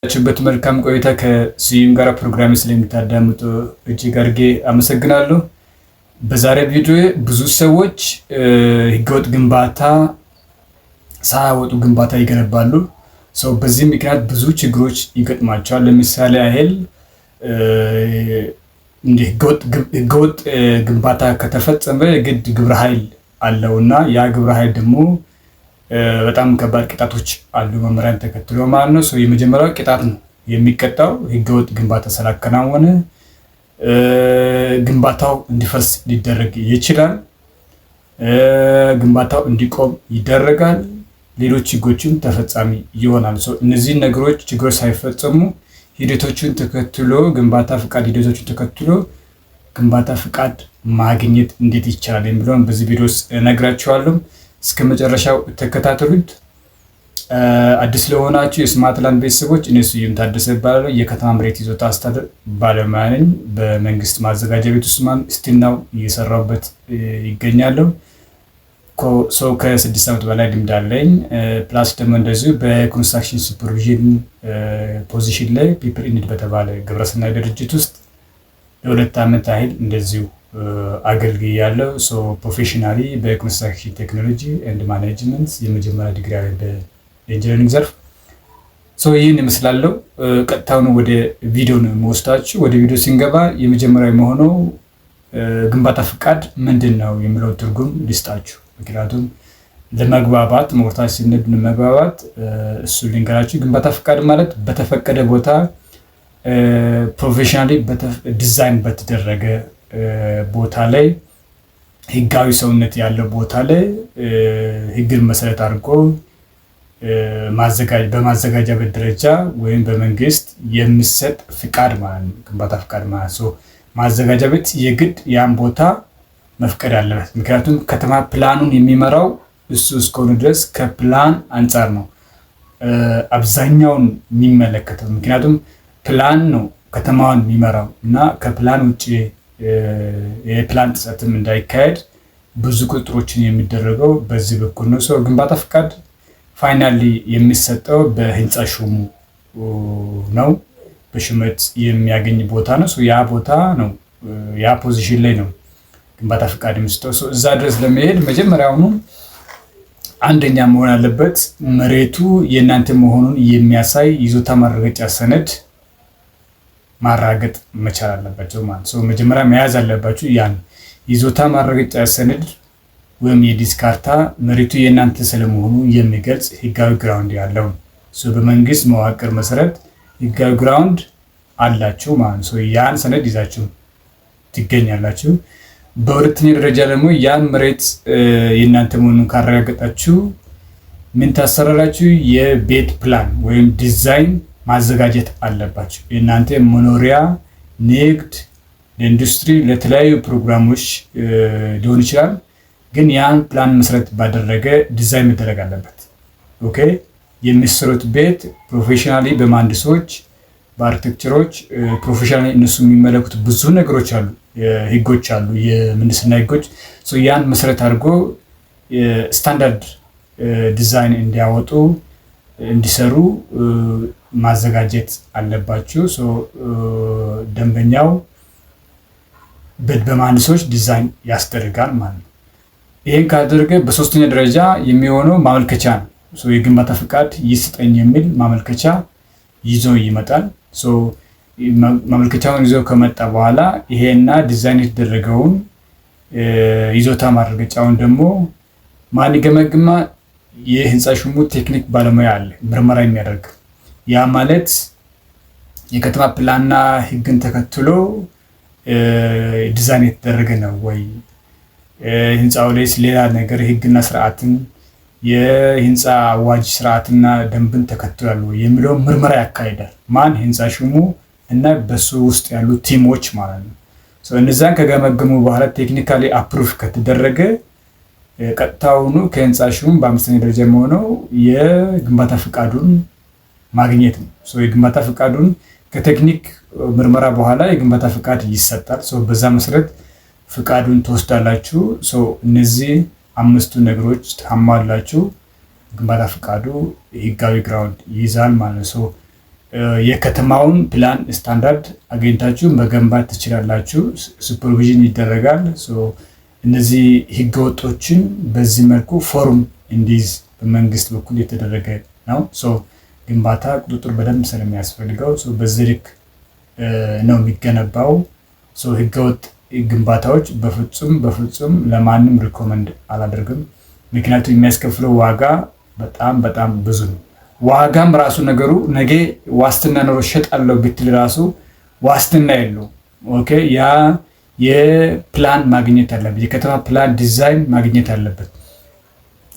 ችበት መልካም ቆይታ ከስዩም ጋር ፕሮግራም ስለምታዳምጡ እጅግ አድርጌ አመሰግናለሁ። በዛሬ ቪዲዮ ብዙ ሰዎች ህገወጥ ግንባታ ሳያወጡ ግንባታ ይገነባሉ። So በዚህ ምክንያት ብዙ ችግሮች ይገጥማቸዋል። ለምሳሌ ያህል ህገወጥ ግንባታ ከተፈጸመ የግድ ግብረ ኃይል አለው እና ያ ግብረ ኃይል ደግሞ በጣም ከባድ ቅጣቶች አሉ፣ መመሪያን ተከትሎ ማለት ነው። የመጀመሪያው ቅጣት ነው የሚቀጣው፣ ህገወጥ ግንባታ ስላከናወነ ግንባታው እንዲፈርስ ሊደረግ ይችላል። ግንባታው እንዲቆም ይደረጋል። ሌሎች ህጎችም ተፈጻሚ ይሆናል። እነዚህን ነገሮች ችግሮች ሳይፈጸሙ ሂደቶችን ተከትሎ ግንባታ ፍቃድ ሂደቶችን ተከትሎ ግንባታ ፍቃድ ማግኘት እንዴት ይቻላል የሚለውን በዚህ ቪዲዮ ውስጥ እነግራችኋለሁ። እስከ መጨረሻው ተከታተሉት። አዲስ ለሆናችሁ የስማርትላንድ ቤተሰቦች እኔ ስዩም ታደሰ እባላለሁ። የከተማ መሬት ይዞታ አስተዳደር ባለሙያ ነኝ። በመንግስት ማዘጋጃ ቤት ውስጥ still now እየሰራሁበት ይገኛለሁ። So ከ6 ዓመት በላይ ልምድ አለኝ። Plus ደግሞ እንደዚሁ በ construction supervision position ላይ People in Need በተባለ ግብረሰናይ ድርጅት ውስጥ ለ2 ዓመት ያህል እንደዚሁ አገልግያለሁ። So professionally በ construction technology and management የመጀመሪያ ዲግሪ አለኝ በ engineering ዘርፍ። So ይህን ይመስላል። ቀጥታውን ወደ ቪዲዮ ነው የምወስዳችሁ። ወደ ቪዲዮ ስንገባ የመጀመሪያው የሚሆነው ግንባታ ፍቃድ ምንድን ነው የሚለው ትርጉም ልስጣችሁ። ምክንያቱም ለመግባባት ሞርታች ስንል ለመግባባት እሱ ልንገራችሁ። ግንባታ ፍቃድ ማለት በተፈቀደ ቦታ professionally design በተደረገ ቦታ ላይ፣ ህጋዊ ሰውነት ያለው ቦታ ላይ፣ ህግን መሰረት አድርጎ በማዘጋጃ ቤት ደረጃ ወይም በመንግስት የሚሰጥ ፍቃድ ማለት ነው። ግንባታ ፍቃድ ማለት ማዘጋጃ ቤት የግድ ያን ቦታ መፍቀድ አለበት። ምክንያቱም ከተማ ፕላኑን የሚመራው እሱ እስከሆነ ድረስ ከፕላን አንጻር ነው አብዛኛውን የሚመለከተው። ምክንያቱም ፕላን ነው ከተማዋን የሚመራው እና ከፕላን ውጭ የፕላን ጥሰትም እንዳይካሄድ ብዙ ቁጥጥሮችን የሚደረገው በዚህ በኩል ነው። So ግንባታ ፍቃድ finally የሚሰጠው በህንፃ ሹሙ ነው። በሹመት የሚያገኝ ቦታ ነው። ያ ቦታ ነው፣ ያ position ላይ ነው ግንባታ ፍቃድ የሚሰጠው። እዛ ድረስ ለመሄድ መጀመሪያውኑ አንደኛ መሆን ያለበት መሬቱ የእናንተ መሆኑን የሚያሳይ ይዞታ ማረጋገጫ ሰነድ ማረጋገጥ መቻል አለባቸው ማለት ነው። መጀመሪያ መያዝ አለባችሁ ያን ይዞታ ማረጋገጫ ሰነድ ወይም የሊዝ ካርታ፣ መሬቱ የእናንተ ስለመሆኑ የሚገልጽ ህጋዊ ground ያለው፣ በመንግስት መዋቅር መሰረት ህጋዊ ground አላችሁ ማለት ነው። ያን ሰነድ ይዛችሁ ትገኛላችሁ። በሁለተኛ ደረጃ ደግሞ ያን መሬት የእናንተ መሆኑን ካረጋገጣችሁ ምን ታሰራላችሁ? የቤት ፕላን ወይም ዲዛይን ማዘጋጀት አለባችሁ። የእናንተ መኖሪያ፣ ንግድ፣ ለኢንዱስትሪ፣ ለተለያዩ ፕሮግራሞች ሊሆን ይችላል። ግን ያን ፕላን መሰረት ባደረገ ዲዛይን መደረግ አለበት። Okay፣ የሚሰሩት ቤት professionally በመሀንዲሶች፣ በ architecture ኦች professionally እነሱ የሚመለከቱ ብዙ ነገሮች አሉ፣ ህጎች አሉ፣ የምህንድስና ህጎች። ያን መሰረት አድርጎ standard design እንዲያወጡ፣ እንዲሰሩ ማዘጋጀት አለባችሁ። ደንበኛው በመሀንዲሶች ዲዛይን ያስደርጋል ማለት ነው። ይህን ካደረገ በሶስተኛ ደረጃ የሚሆነው ማመልከቻ ነው። የግንባታ ፍቃድ ይስጠኝ የሚል ማመልከቻ ይዞ ይመጣል። ማመልከቻውን ይዞ ከመጣ በኋላ ይሄና ዲዛይን የተደረገውን ይዞታ ማረጋገጫውን ደግሞ ማን ይገመግማ? የህንፃ ሹሙ ቴክኒክ ባለሙያ አለ ምርመራ የሚያደርግ። ያ ማለት የከተማ ፕላንና ህግን ተከትሎ ዲዛይን የተደረገ ነው ወይ፣ ህንፃው ላይስ ሌላ ነገር ህግና ስርዓትን፣ የህንፃ አዋጅ ስርዓትና ደንብን ተከትሏል ወይ የሚለውን ምርመራ ያካሂዳል። ማን? ህንፃ ሹሙ እና በሱ ውስጥ ያሉ team ኦች ማለት ነው። እነዛን ከገመገሙ በኋላ technically approve ከተደረገ ቀጥታውኑ ከህንፃ ሹም በአምስተኛ ደረጃ የሚሆነው የግንባታ ፍቃዱን ማግኘት ነው። የግንባታ ፍቃዱን ከቴክኒክ ምርመራ በኋላ የግንባታ ፍቃድ ይሰጣል። በዛ መሰረት ፍቃዱን ትወስዳላችሁ። እነዚህ አምስቱ ነገሮች ታሟላችሁ ግንባታ ፍቃዱ ህጋዊ ground ይይዛል ማለት ነው። የከተማውን plan standard አግኝታችሁ መገንባት ትችላላችሁ። Supervision ይደረጋል። እነዚህ ህገወጦችን በዚህ መልኩ form እንዲይዝ በመንግስት በኩል የተደረገ ነው። ግንባታ ቁጥጥር በደንብ ስለሚያስፈልገው በዚህ ልክ ነው የሚገነባው። ህገወጥ ግንባታዎች በፍጹም በፍጹም ለማንም recommend አላደርግም። ምክንያቱም የሚያስከፍለው ዋጋ በጣም በጣም ብዙ ነው። ዋጋም ራሱ ነገሩ ነገ ዋስትና ኖሮ እሸጣለሁ ብትል ራሱ ዋስትና የለውም። Okay፣ ያ የፕላን ማግኘት አለበት፣ የከተማ plan design ማግኘት አለበት።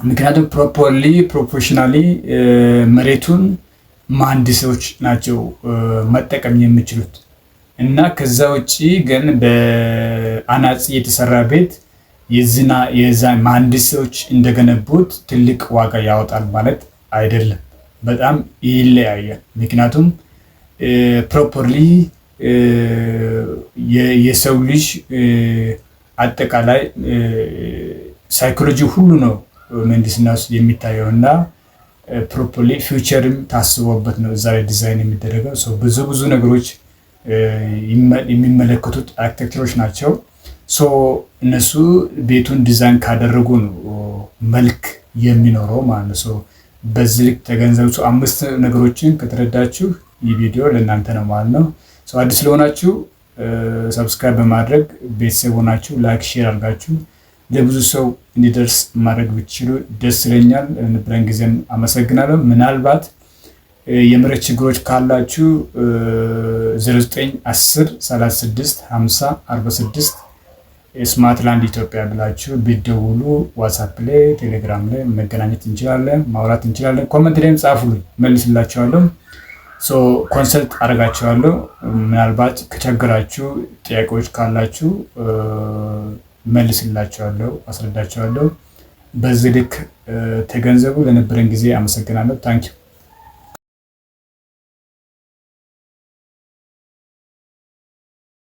ምክንያቱም properly professionally መሬቱን መሀንዲሶች ናቸው መጠቀም የሚችሉት። እና ከዛ ውጭ ግን በአናጺ የተሰራ ቤት የዝና የዛ መሀንዲሶች እንደገነቡት ትልቅ ዋጋ ያወጣል ማለት አይደለም። በጣም ይለያያል። ምክንያቱም properly የሰው ልጅ አጠቃላይ psychology ሁሉ ነው ምህንድስና ውስጥ የሚታየው እና properly future ም ታስቦበት ነው እዛ ላይ ዲዛይን የሚደረገው። ብዙ ብዙ ነገሮች የሚመለከቱት አርክቴክተሮች ናቸው። So እነሱ ቤቱን ዲዛይን ካደረጉ ነው መልክ የሚኖረው ማለት ነው። በዚህ ልክ ተገንዘቡ። አምስት ነገሮችን ከተረዳችሁ ይህ ቪዲዮ ለእናንተ ነው ማለት ነው። አዲስ ስለሆናችሁ subscribe በማድረግ ቤተሰብ ሆናችሁ like፣ share አድርጋችሁ ለብዙ ሰው እንዲደርስ ማድረግ ብትችሉ ደስ ይለኛል። ለነበረን ጊዜም አመሰግናለሁ። ምናልባት የመሬት ችግሮች ካላችሁ 0910 36 50 46 ስማርት ላንድ ኢትዮጵያ ብላችሁ ብትደውሉ WhatsApp ላይ፣ ቴሌግራም ላይ መገናኘት እንችላለን፣ ማውራት እንችላለን። Comment ላይም ጻፉልኝ፣ መልስላችኋለሁ። Consult አደርጋችኋለሁ። ምናልባት ከቸገራችሁ ጥያቄዎች ካላችሁ መልስላችኋለሁ፣ አስረዳችኋለሁ። በዚህ ልክ ተገንዘቡ። ለነበረን ጊዜ አመሰግናለሁ። Thank you.